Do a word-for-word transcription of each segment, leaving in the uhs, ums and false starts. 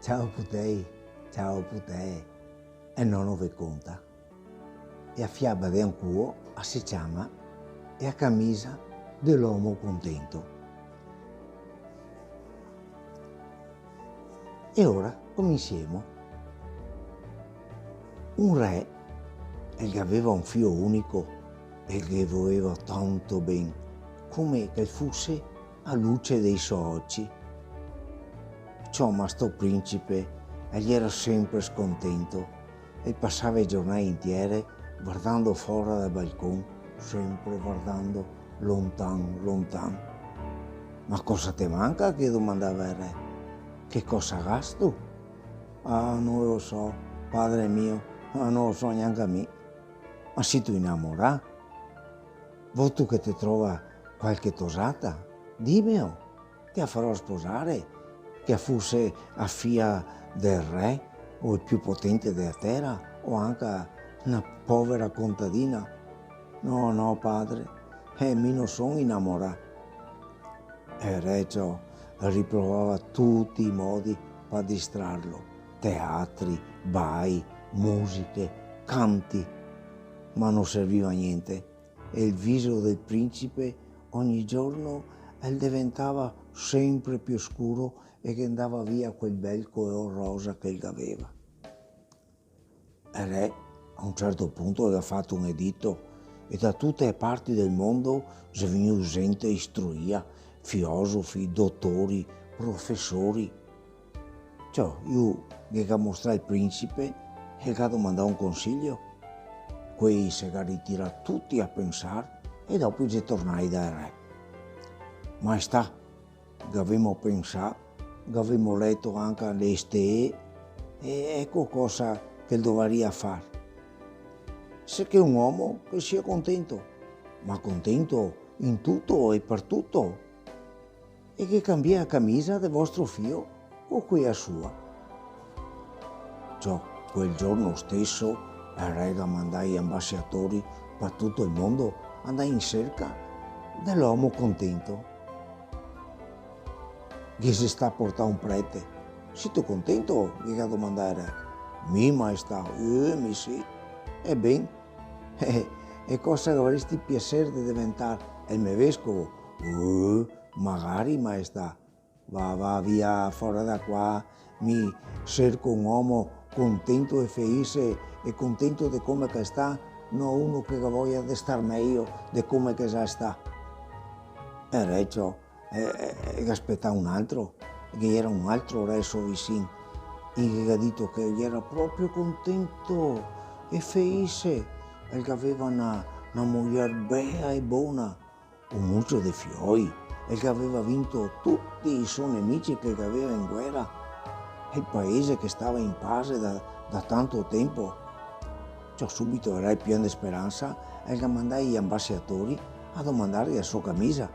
Ciao putei, ciao putee, el nono ve conta. E a fiaba de ancuo a se ciama E a camisa de l'omo contento. E ora cominsiemo. Un re, el gaveva un fio unico e el ghe voleva tanto ben, come che el fuse a luce dei so oci. Ciò, ma sto principe, el gera sempre scontento, e pasava e giornade intiere vardando fora dal balcon, sempre vardando lontan, lontan. "Ma cosa te manca?" ghe domandava el re. "Che cosa gastu?" "Ah, no lo so, padre mio, ah, no lo so gnanca mi." "Ma situ inamorà? Votu che te trova qualche tosata? Dimeo, te a farò sposare, che a fuse a fia del re, o el più potente dea tera, o anca na povera contadina." "No, no, padre, eh, mi no son inamorà." E el re ciò riprovava tuti i modi par distrarlo, teatri, bai, musiche, canti, ma no serviva gnente. E el viso del principe ogni giorno el deventava sempre più scuro e ghe ndava via quel bel color rosa che el gaveva. El re, a un certo punto, el ga fato un edito e da tute e parti del mondo xe vegnù zente istruìa, filosofi, dotori, profesori. Ciò, lu ghe ga mostrà el principe e el ga domandà un consiglio. Quei se ga ritirà tuti a pensar e dopo i xe tornai dal re. "Maestà, gavemo pensà, gavemo leto anca le stee, e eco cosa che el dovaria far. Serché un omo che sia contento, ma contento in tuto e par tuto, e che cambie a camisa de vostro fio co quea sua." Ciò, quel giorno steso, el re ga mandà i ambasiatori par tuto el mondo, andà in serca de l'omo contento. Ghe xe stà portà un prete. "Situ contento?" ghe ga domandà el re. "Mi, maestà? Eh, mi sì." "E ben, eh, e cosa gavaresti piaser de deventar? El me vescovo?" "Eh, magari, maestà." "Va, va via, fora da qua, mi serco un omo contento e felice e contento de come che sta, no uno che ga voia de star mejo de come che xa sta." E el re ciò, e, e, e ga spetà un altro, che ghe gera un altro re so vicin, e ghe ga dito che el gera proprio contento e felice, el gaveva na, na mujer bea e bona, un mucio de fioi, el gaveva vinto tuti i so nemici che el gaveva in guera, e el paese che stava in pace da, da tanto tempo. Ciò, subito el re, pien de speransa, el ga mandà i ambasiatori a domandarghe a so camisa.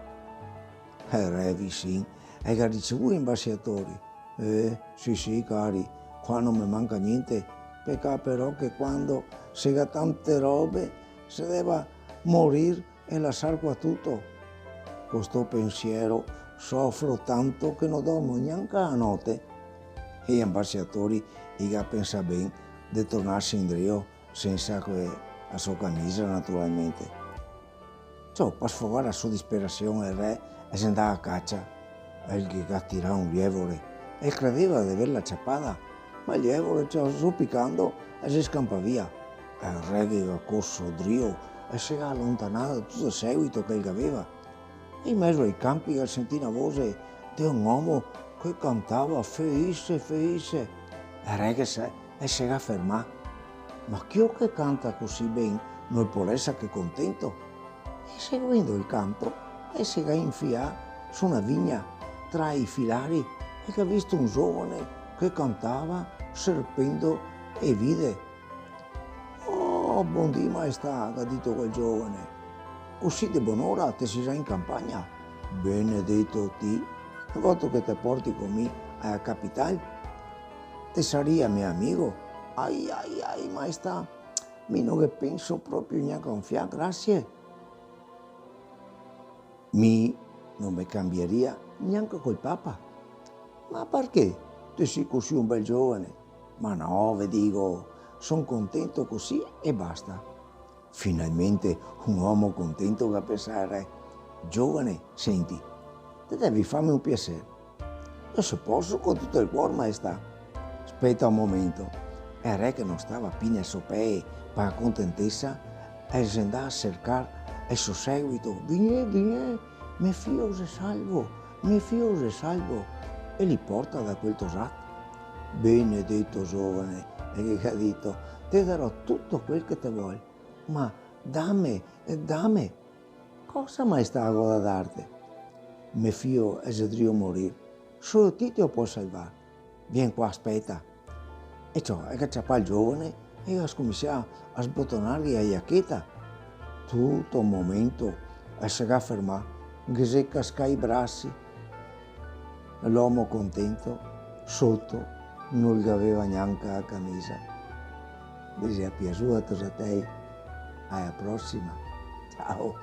E el re vicin, el ga ricevù i ambasiatori. "Eh, sì, sì, cari, qua no me manca gnente. Pecà però che quando se ga tante robe se deva morir e lasar qua tuto. Co sto pensiero sofro tanto che no dormo gnanca a note." E i ambasiatori i ga pensà ben de tornarse indrio sensa che a so camisa, naturalmente. Ciò, par sfogar a so disperasion, el re el xe ndà a cacia. El ghe ga tirà un lievore, el credeva de averla ciapada, ma el lievore, ciò, zopicando, el xe scampà via. El re el ghe ga corso drio e el se ga alontanà da tuto el seguito che el gaveva. In mezo ai campi el ga sentì na voxe de un omo che cantava felice, felice. El re el se, el se ga fermà. "Ma chi xe che canta cusì ben? No pol eser che contento?" E seguendo el canto, el se ga infià su na vigna tra i filari e el ga visto un zovane che cantava serpendo e vide. "Oh, bondì, maestà", ga dito quel zovane, "cusì de bonora te si za in campagna?" "Benedeto ti, voto che te porti co mi a capital? Te saria me amigo?" "Ai, ai, ai, maestà, mi no ghe penso proprio gnanca un fià, grasie." "Mi no me cambiaria gnanca col Papa." "Ma parché?" "Te si cusì un bel giovane?" "Ma no, ve digo, son contento cusì e basta." "Finalmente un omo contento", ga pensà el re. "Giovane, senti, te devi farme un piaser." "E se poso, co tuto el cuor, maestà." "Speta un momento." E el re, che no stava pi nel so pee pa contentesa, el xe ndà a sercar el so seguito: "Vignè, vignè, me fio xe salvo, me fio xe salvo." "E li porta da quel tosat." "Benedeto giovane", el ghe ga dito, "te darò tuto quel che te vol, ma dame, dame." "Cosa, maestà, go da darte?" "Me fio xe drio morir, solo ti te lo pol salvar. Vien qua, speta." E ciò, el ga ciapà el giovane e el ga scominsià a sbotonarghe la giacheta. Tuto un momento el se ga fermà, ghe xe cascà i brasi. L'omo contento, soto, no gaveva gnanca la camisa. Ve xe piasuo, tosatei? A la prosima. Ciao.